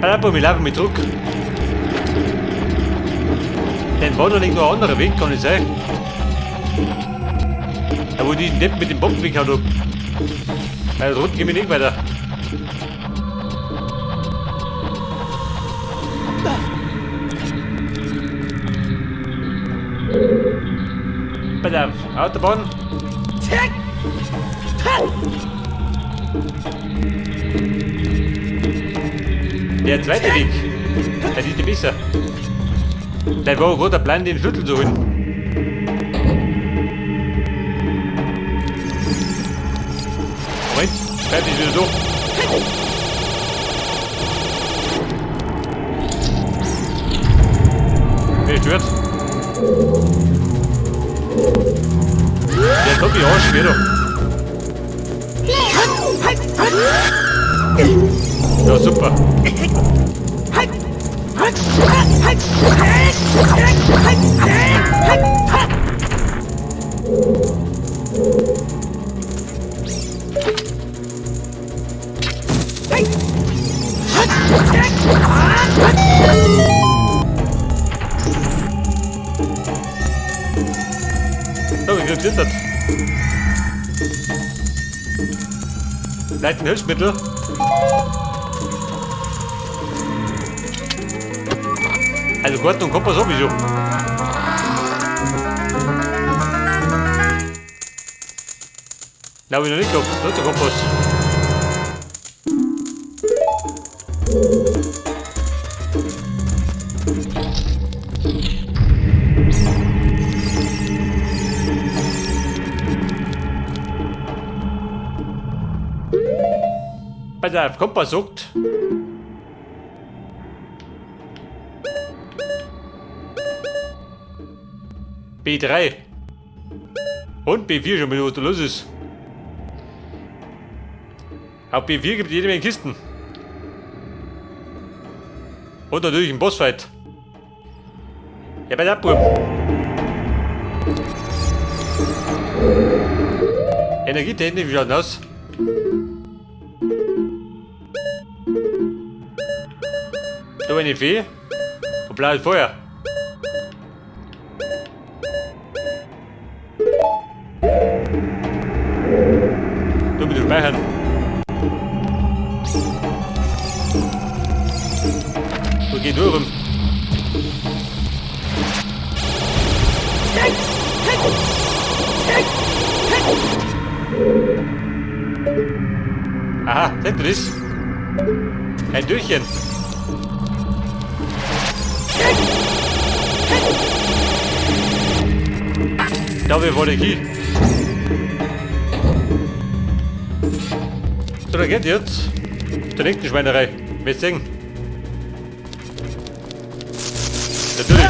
Pass auf, wir laufen mit zurück. Denn war noch nicht noch ein anderer Weg, kann ich sein. Da wo die Depp mit dem Bombenweg hat. Weil da drunten gehen wir nicht weiter. Pass auf, Autobahn. Der zweite Weg, der ist besser. Der war gerade der Plan, den Schlüssel zu holen. Moment, fertig wieder durch. Wer stört? Der kommt mich Arsch wieder. Ja, super. So, wie kriegt das? Leiten Hilfsmittel. Also Karten und Kompass sowieso. Na, hab ich noch nicht gehabt. Nur der Kompass. Pass auf, Kompass sagt. B3. Und B4 schon mal, was da los ist. Auf B4 gibt es jede Menge Kisten. Und natürlich ein Bossfight. Ja, bei der Bub. Energietechnisch, wie schaut denn aus? Da eine Fee. Und blaues Feuer. Du mit dem Speichern. So, geh durch rum. Aha, seht ihr das? Ein Türchen. Da wir wollen hin. So, dann geht jetzt zur nächsten Schweinerei. Wir sehen. Natürlich.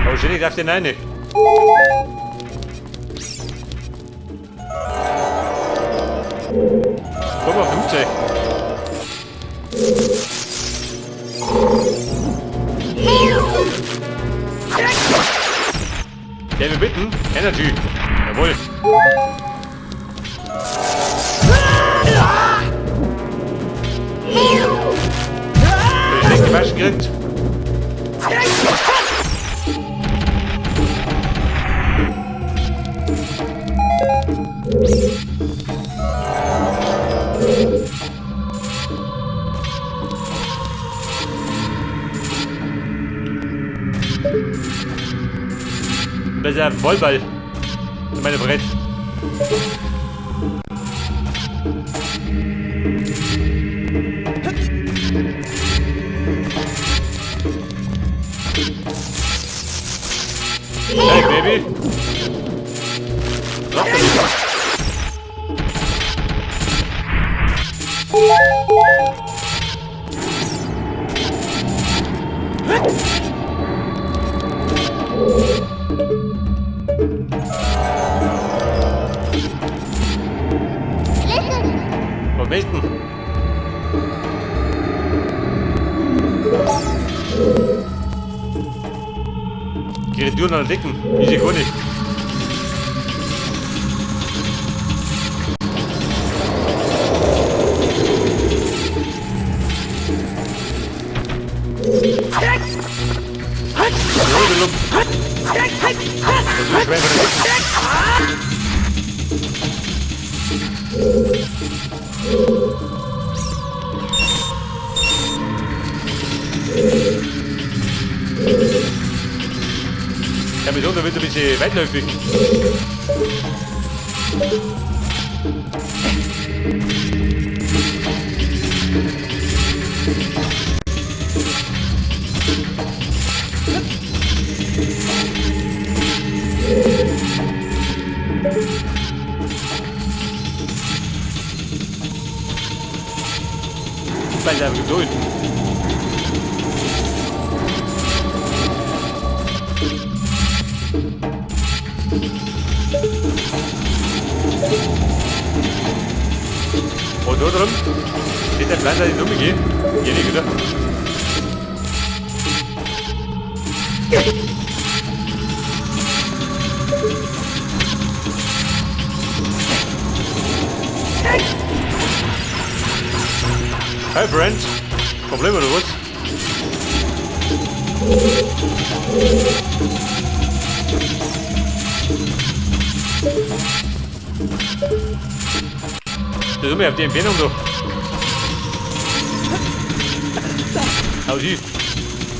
Aber ständig darf den rein. Komm auf Flugzeug. Ja, wir bitten. Energy. Jawohl. Ich die Maschen gekriegt. Das ist ja ein Vollball. Das ist meine Brett. Hey, Baby. Drop damit. Was möchten? Kreaturen an Decken. Ich sehe gar nicht. bisschen weitläufig. Weil da Geduld. Und da drin steht der Plan, dass ich umgehe. Geh nicht, oder? Hi friend, Problem oder was? Das ist immer auf die Entfernung da. Hau sie.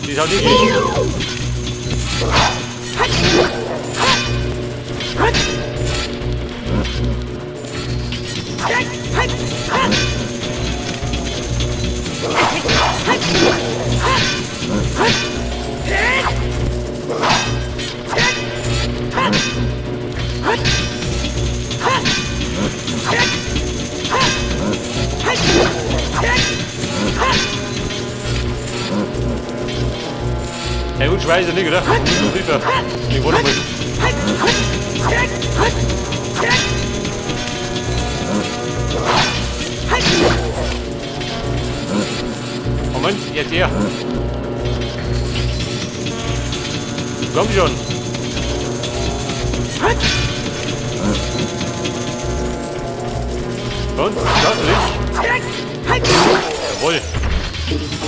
Die ist auch nicht. Ja gut, ich weiß ja nicht, oder? Ich wollte mal. Moment, jetzt her. Komm schon. Und, das dich. Jawohl.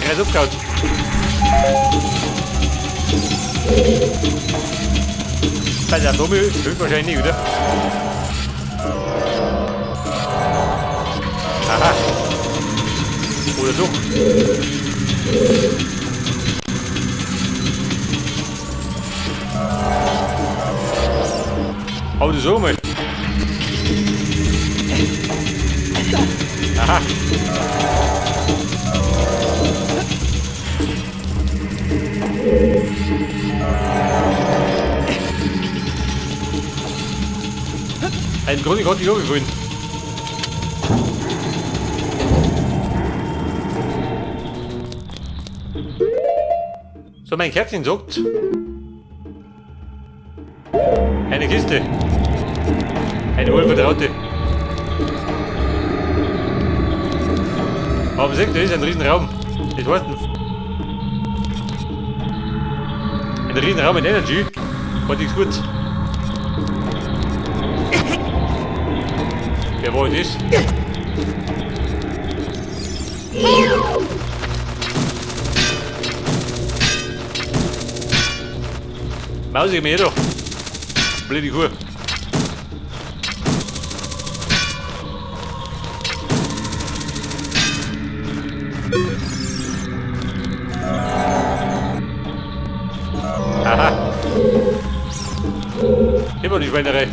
Er ist abgehauen. Bei der Tommy hilft wahrscheinlich nicht, oder? Aha. Oder doch. Hau das so mal. Aha. Im Grunde konnte ich auch vorhin. So, mein Kerzchen sagt. Eine Kiste. Eine wohlvertraute. Aber seht, da ist ein Riesenraum. Das heißt ein Riesenraum mit Energy. War nichts gut. Wer war das? Mausig mir doch. Blöde Kuh. Aha. Immer die Schweinerei.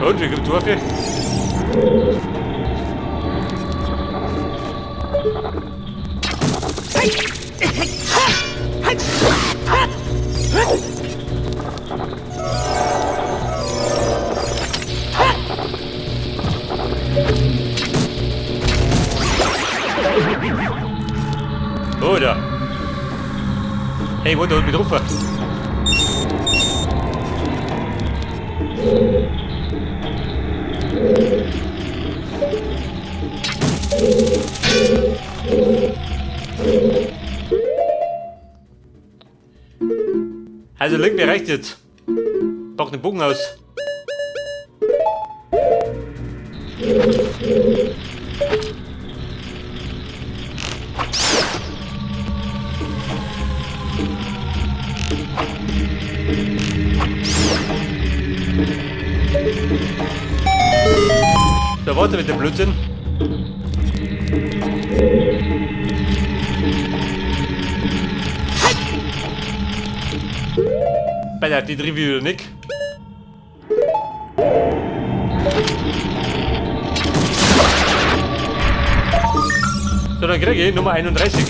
Und wie kommt du? Oh, da. Hey, wo da unten drauf? Also Link, mir reicht jetzt. Pack den Bogen aus. So, warte mit dem Blödsinn. Bei der die drei wieder nicht. So, dann kriege ich Nummer 31.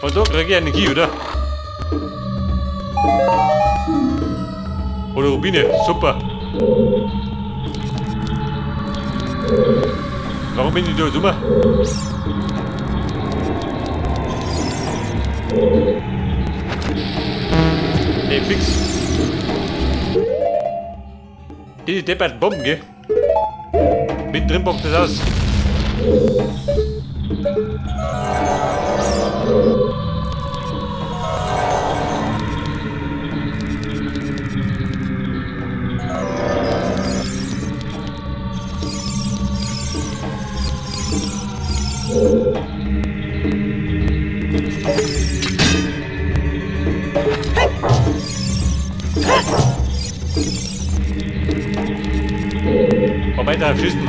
Und da kriege ich eine Key, oder? Oder Rubine, super. Warum bin ich da so? Nee, fix. Die deppert Bomben, gell? Mittendrin bockt das aus. Weiter schießen.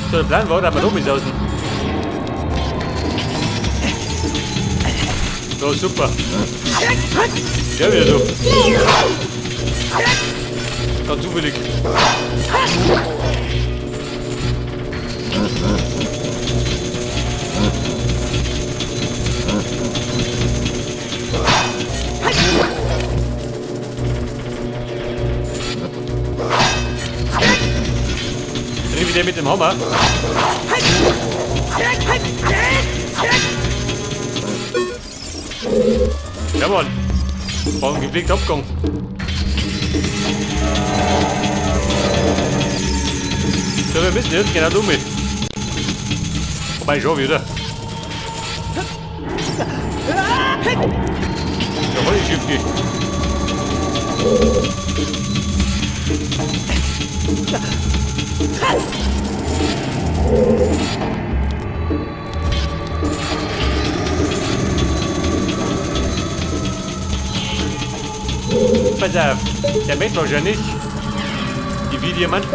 So, der Plan war, dass wir oben außen. So, super. Ja, wieder so. Ganz zufällig. Der mit dem Hammer. Ja, Mann. War ein gepflegter Abgang. So, wir müssen jetzt genau dumm. Wobei schon wieder. Da voll ins Schiff gehen. Pass auf, der möchte wahrscheinlich die vier Diamanten.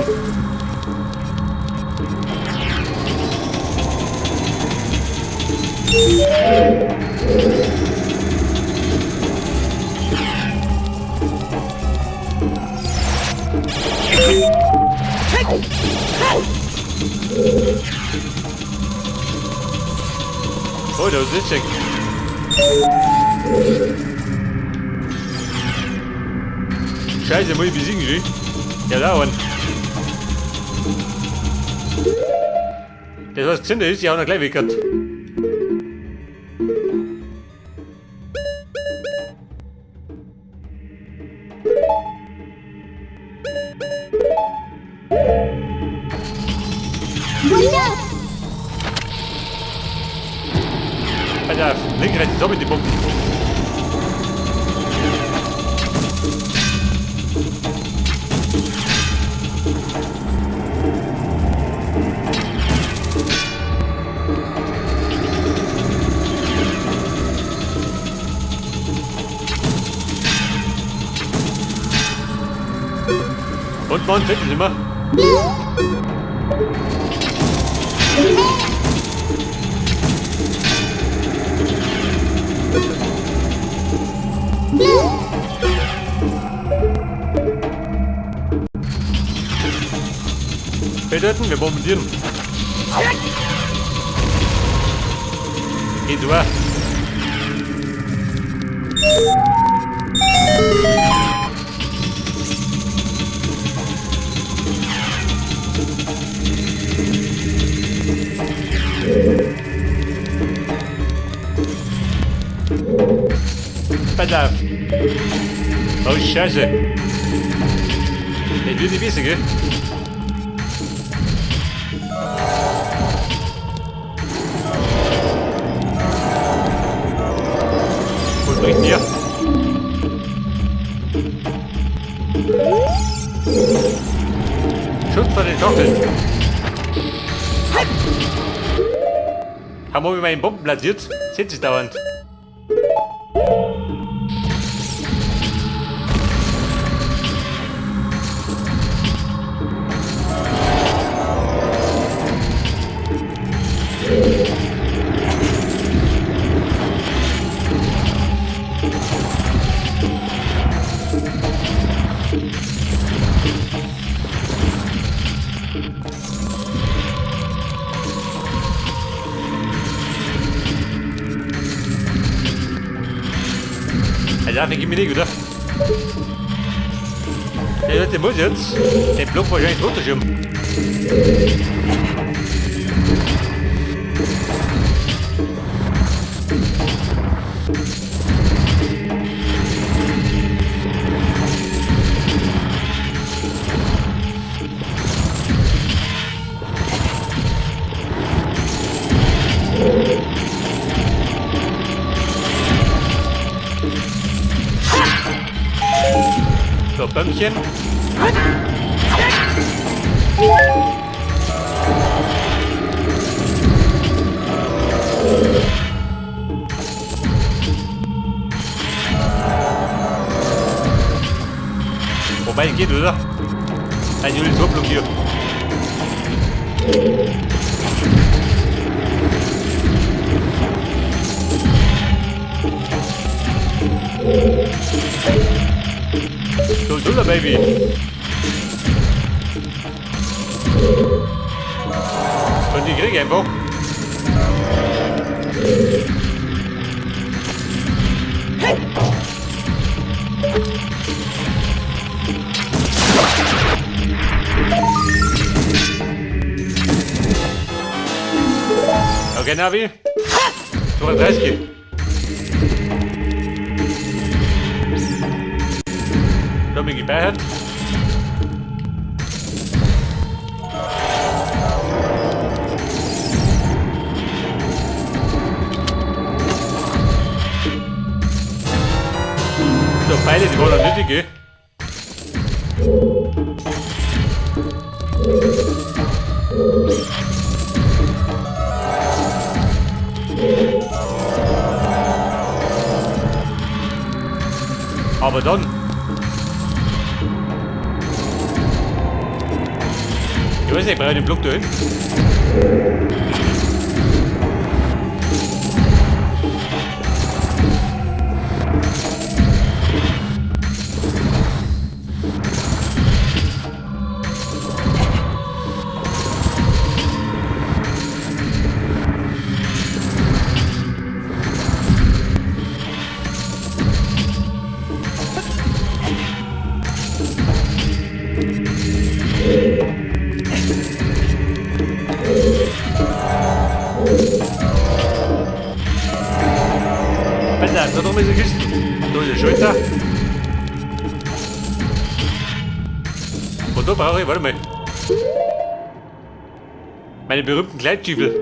Oh, da ist es. Scheiße, muss ich besiegen, gell? Ja, da und. Das, was gesehen ist, ich auch noch gleich weg. Pass auf, links, rechts, so mit die Bomben. Und man fällt es immer. Bedeuten, wir bombardieren. Geht so. Pass auf. Oh Scheiße. Das wird nicht besser, gell? Was bringt mir? Schutz vor den Schachteln. Haben wir meinen Bomben platziert? Seht sich dauernd. Also, dafür gib mir nicht, oder? Der Leute muss jetzt den Block wahrscheinlich runterschieben. So, Bömmchen. Wobei, geht, oder? Ein Julius Hopplung hier. So, Dulla, Baby. Und die krieg ich einfach. Okay, Navi. 32. Da bin ich gespeichert. So, Pfeile, die waren noch nötig, gell? Aber dann. Ich weiß nicht, brauche ich den Block da hin? Alter, da drüben ist eine Kiste. Da ist der Schalter. Und da brauche ich, warte mal. Meine berühmten Gleitstiefel.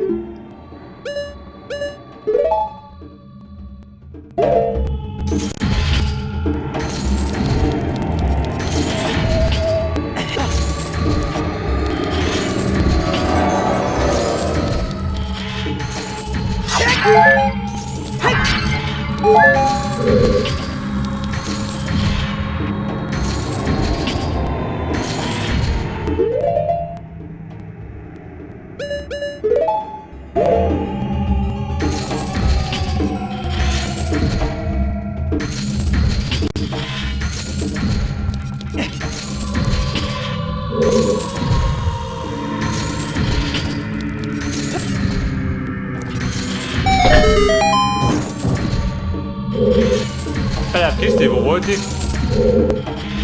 Alter, Kiste, wo wollt ihr?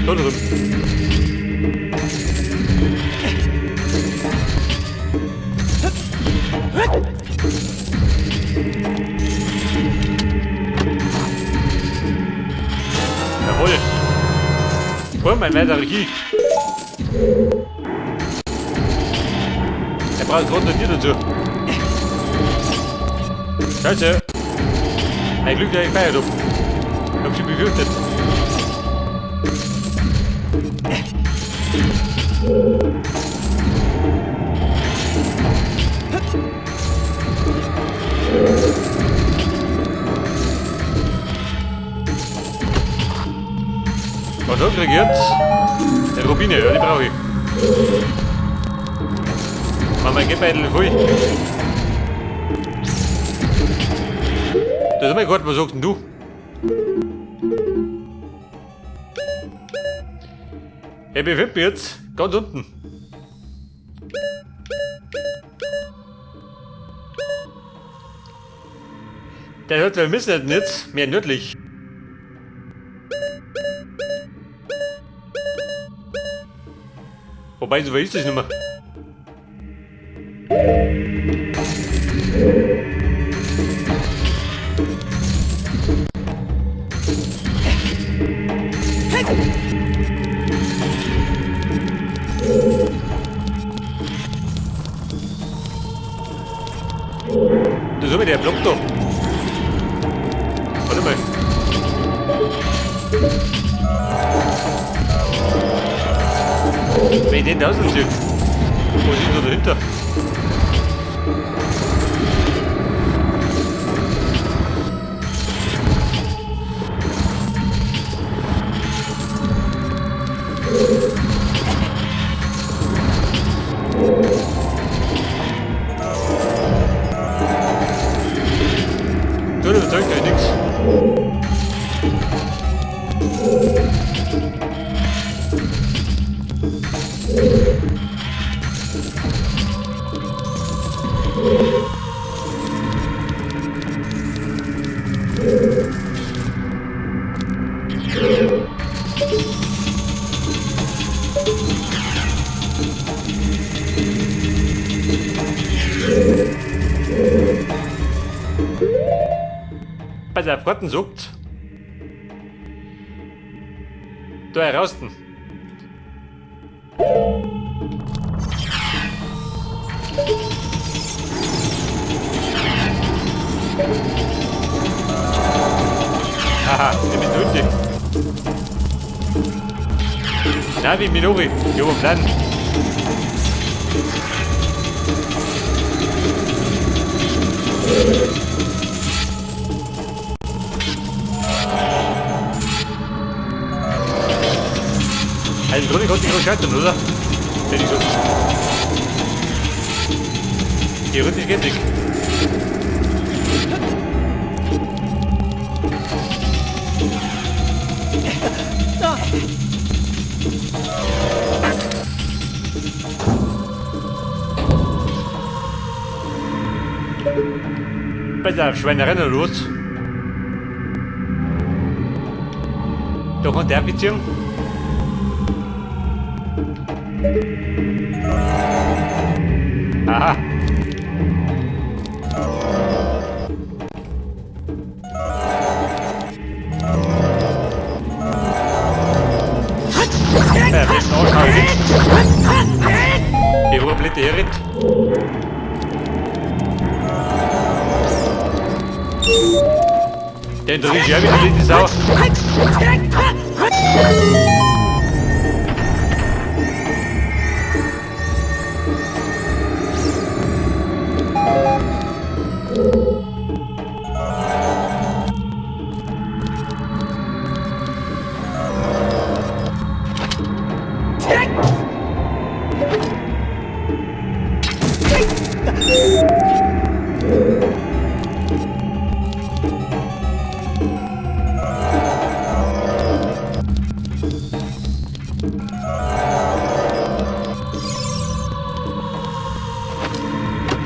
Da drüben. Jawohl. Hol mein weiterer Key. Er braucht gerade eine Tür dazu. Scheiße. Ein Glück, dass ich gefeiert hab. Ich hab schon befürchtet. Was hat regiert? Eine Rubine, ja, die brauche ich. Mach mein Geldbeutel voll. Das ist mal gut, was sagst denn du? Ich befinde mich jetzt ganz unten. Der hört, wir müssen jetzt mehr nördlich. Wobei, so weit ist das nicht mehr. Das ist der Block da. Warte mal. Wenn ich den da rausziehe. Was ist denn da dahinter? So, das überzeugt euch nichts. Pass auf, Garten sagt. Da heraus. Haha, ich bin unten. Navi Minori, jo, Plan. Also im Grunde konnte ich noch scheitern, oder? Hätte ich gesagt. Theoretisch geht nicht. Pass auf, Schweinerennen los. Da kommt der Beziehung. Aha. Ja, besten Arsch ich nichts. Die Blöde herrennt. Den dreh ich ja wieder die Sau.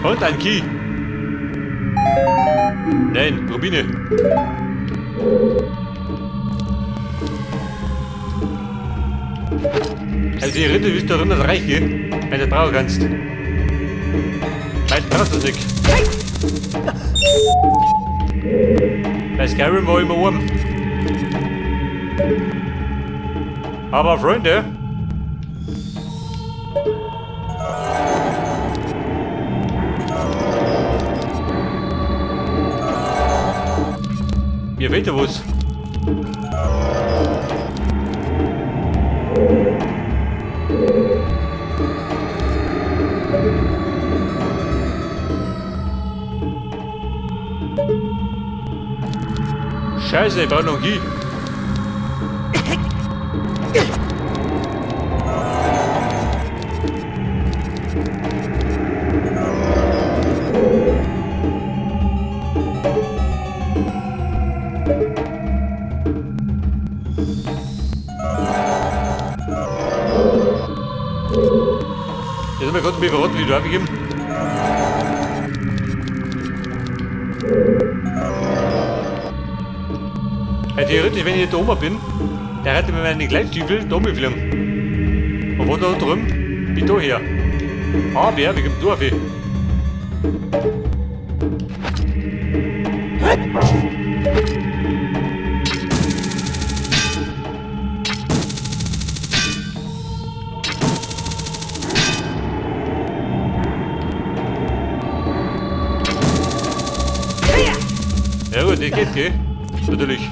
Und ein Key. Nein, Rubine. Also die Rinde ist doch immer das Reiche, wenn du das brauchen kannst. Weil du brauchst das nicht. Bei Skyrim war immer oben. Aber Freunde, Mir fehlt da was. Scheiße, ich brauche noch einen Key. Jetzt haben wir gerade mir verraten, wie du aufgegeben. Ja, theoretisch, wenn ich da oben bin, dann hätte mir meine Gleitstiefel da fliegen. Und wo da drüben, bin ich da her. Aber, wie kommt da auf? Ja gut, das geht, gell? Natürlich.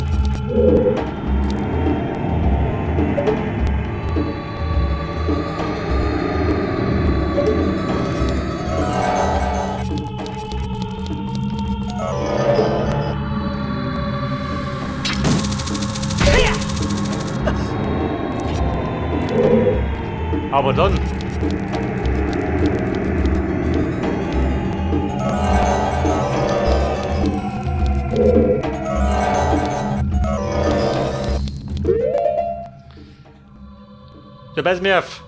Aber dann... Da pass mir auf.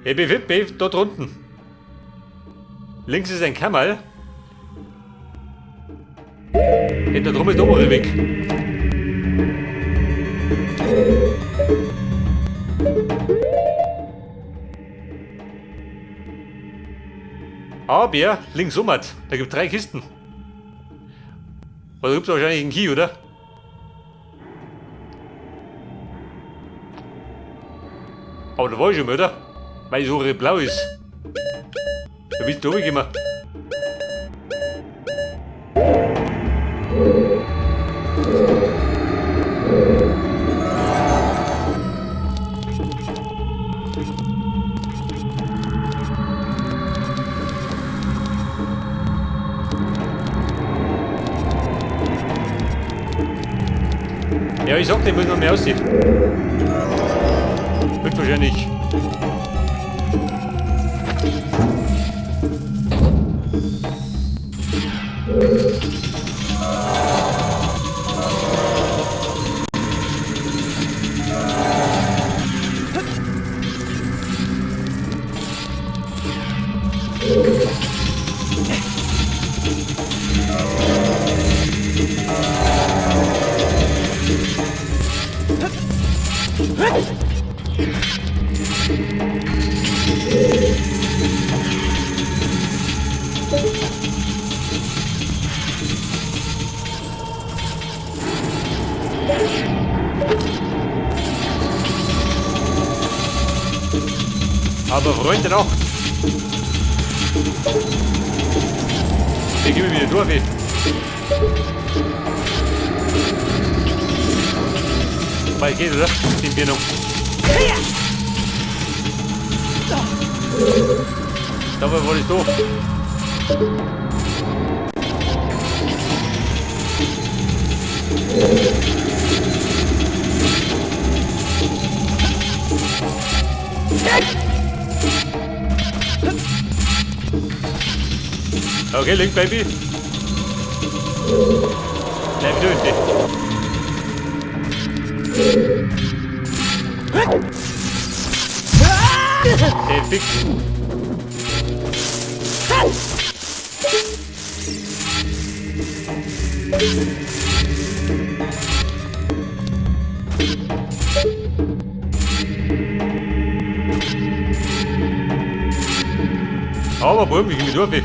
Ich befinde mich dort unten. Links ist ein Kammerl. Hinter drum ist der obere Weg. Aber links um hat, da gibt es 3 Kisten. Aber da gibt es wahrscheinlich einen Key, oder? Aber da war ich schon mal, oder? Weil die so blau ist. Da bist du runtergekommen. Ja, ich sag, den muss noch mehr aussehen. Wird wahrscheinlich. Aber Freunde noch. Ich gebe mir wieder durch. Wobei geht, oder? Den Birnung. Dabei wollte ich durch. Okay, Link, Baby. Bleib durch. Der Big. Aber warum ich mich durch?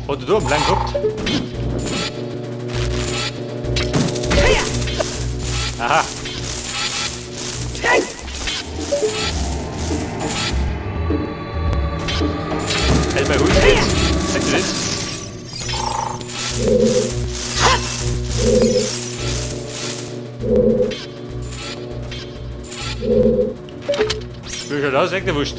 Hat er da einen Plan gehabt? Aha. Also mein Hund jetzt. Seht ihr das? Wie schaut aus? Echt der Wurst.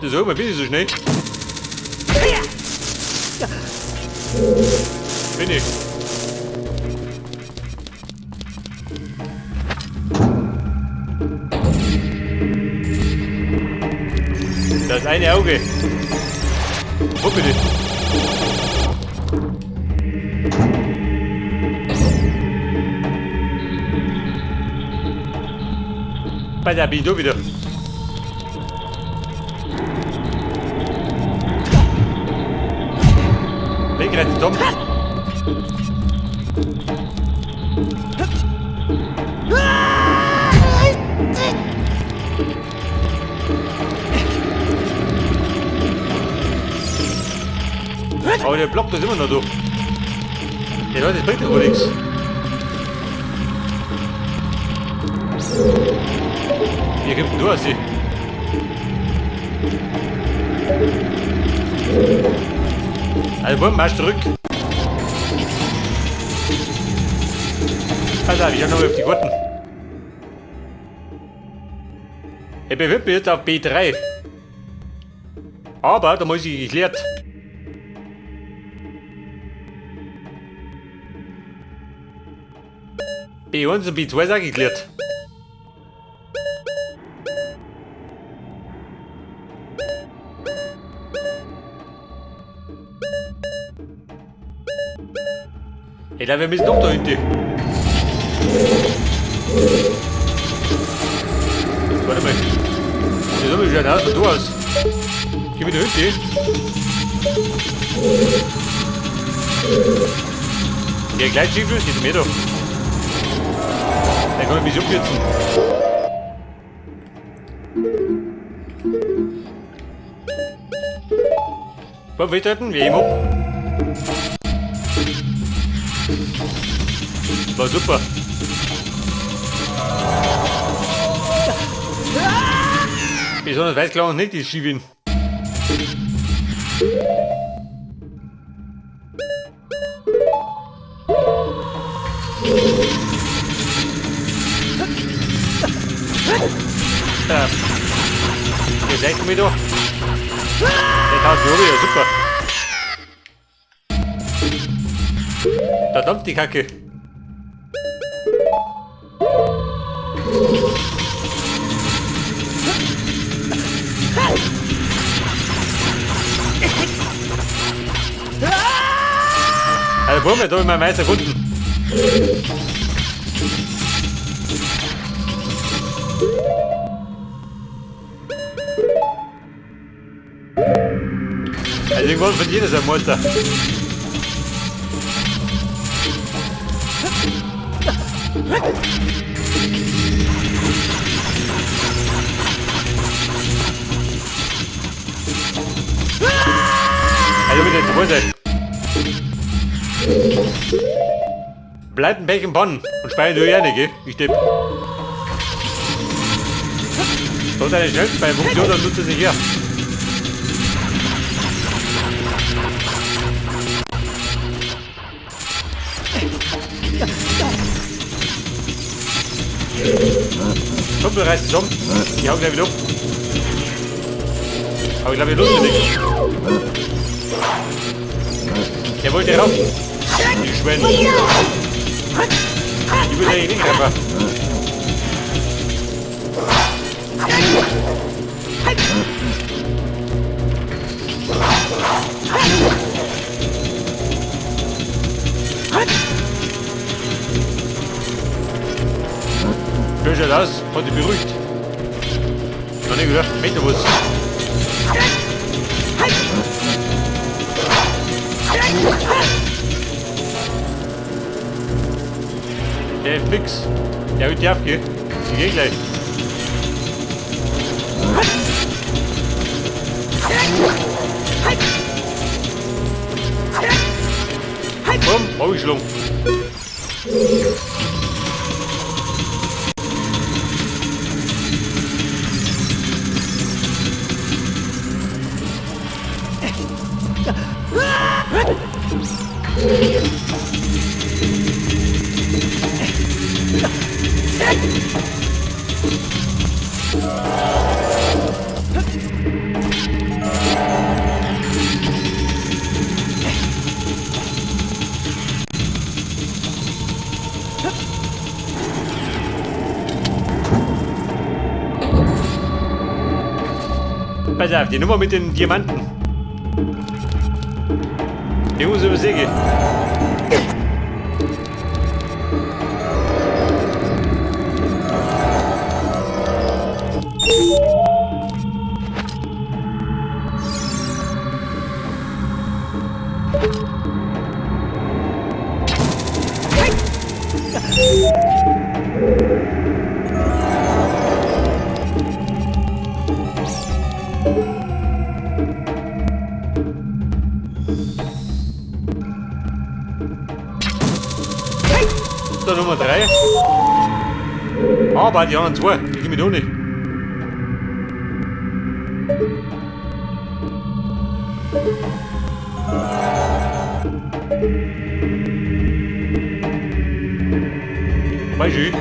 Das ist immer bin ich so schnell. Bin ich. Das eine Auge. Wo bitte? Bei der bin ich da wieder. Lenkrad dumm. Aber der blockt das immer noch durch. Ja Leute, das bringt doch wohl nichts. Hier kommt denn du aus? Also, Buben, marsch zurück. Pass auf, ich hab noch auf die Karten. Ich bewirb mich jetzt auf B3. Aber da muss ich geklärt. B1 und B2 ist auch geklärt. Ich glaube, wir müssen doch da hinten. Warte mal. Das ist schon aus, von da aus. Geh wieder hinten. Der Gleitstiefel geht mir doch. Da kann ich mich umkürzen. Komm, festhalten, wir heben ab. War super. Besonders weiß klar noch nicht die Schiebin. Ja. Ihr seid mir doch. Der tauscht mir wieder, super. Da dampft die Kacke. Also Bumme, da hab ich meinen Meister gefunden. Also irgendwann von jeder sein Meister. Also bitte, wo ist er? Bleibt ein Pech im Bonn und speichern du ja nicht, gell? Ich tipp. So ist eine Schnellspeicherfunktion, dann nutzt er sich hier. Kumpel reißt es um. Ich hau gleich wieder um. Aber ich glaube, ich Lust nicht. Der wollte rauf. Die Schweine. Ich will eigentlich nicht rauf. Wie schaut aus? Hat dich beruhigt. Noch nicht, oder? Meter was. Der ist fix. Der wird die gell? Ich geh gleich. Augeschlungen. Pass auf, die Nummer mit den Diamanten. Die muss über See gehen. So, Nummer 3. Aber die anderen zwei, die gehen mir doch nicht. Weiß ich.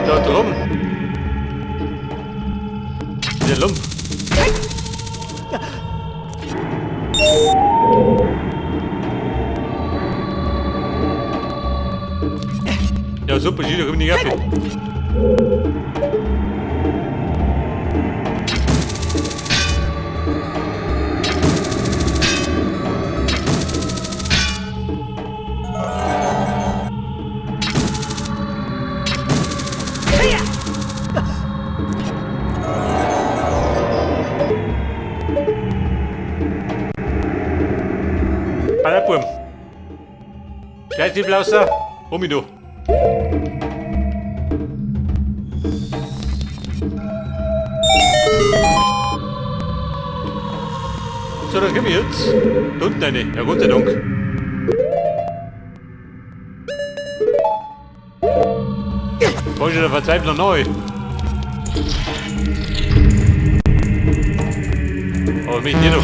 Da drum. Der Lump. Ja, super, da komm ich nicht ab. Ballerburm. Gleich die Blauser. Hol mich du. So, dann gehen wir jetzt. Da unten eine. Ja, Gott sei Dank. War schon der Verzweifler neu. Aber mich nicht noch.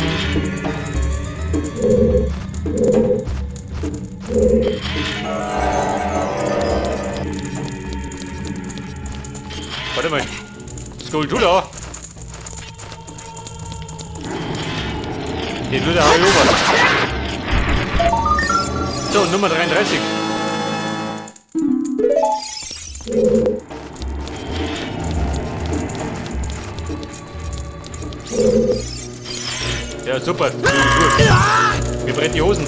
Warte mal. Skål du da? Den Luther habe ich ober. So, Nummer 33. Ja, super. Mir brennt die Hosen.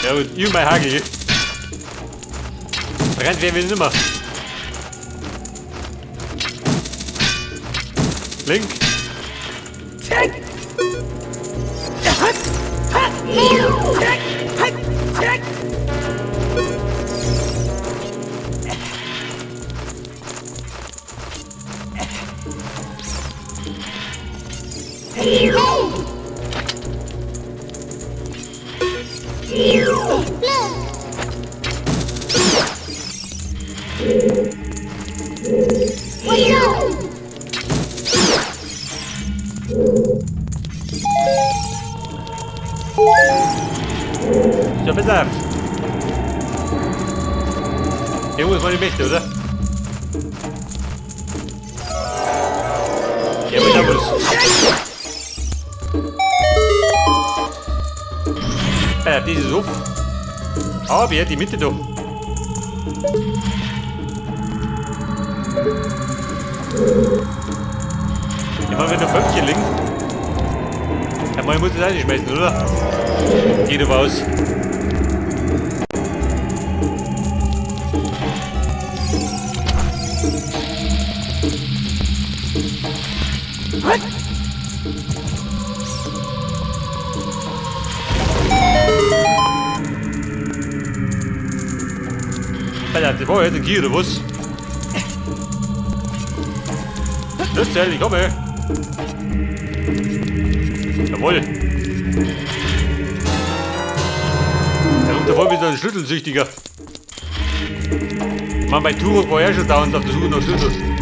Ja, und ich mein Hagel. Brennt wer will nimmer. Link. So, pass auf. Hier muss man die Mächte, oder? Ja, aber da muss. Ja, das ist auf. Aber ja, die Mitte da. Ich meine, wenn da Pömpchen liegen. Ja, man muss das reinschmeißen, oder? Geht doch aus. Das war jetzt ein Gier, oder was? Schlüssel, ich komme. Jawohl. Der kommt da voll wie so ein Schlüsselsüchtiger. Mann, bei Turok war er schon dauernd auf der Suche nach Schlüssel.